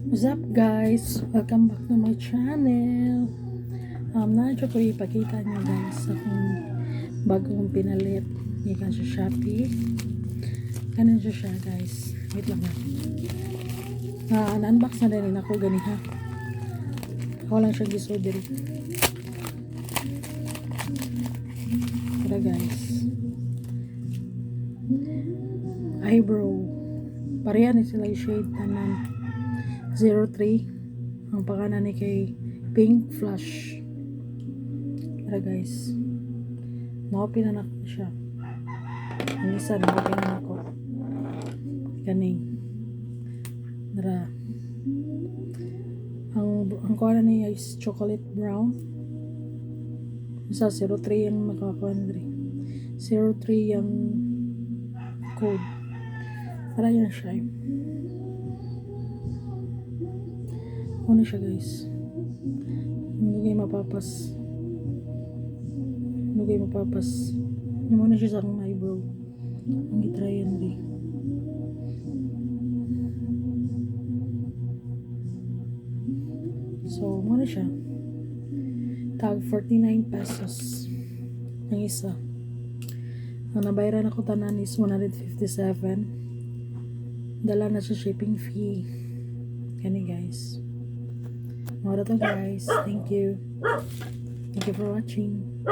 What's up, guys? Welcome back to my channel. Naa ko ipakita niyo, guys, akong bagong pinalit gikan sa Shopee. Kanin siya siya, guys. Wait lang ha. Ah, na-unbox na din ako gani ha. Ako lang siya gisod diri. Tara, guys. Eyebrow. Pareha ni sila yung shade tanan. 03 ang pangalan ni kay Pink Flush. Tara, guys. Na-open na nako siya. Ang isa, na-open na nako. Kani. Tara. Ang kuha na niya is chocolate brown. Isa 03 ang nakakuha diri. 03 yung code. Tara, yan siya eh. Ano siya, guys? Hindi kayo mapapas. Hindi kayo mapapas. Yung muna siya sa akong eyebrow. Ang gitry yan rin. So, muna siya. Tag 49 pesos. Ang isa. Ang nabayaran ako tanan is 157. Dala na sa shipping fee. Kani, guys. Mao to, guys. Thank you. Thank you for watching.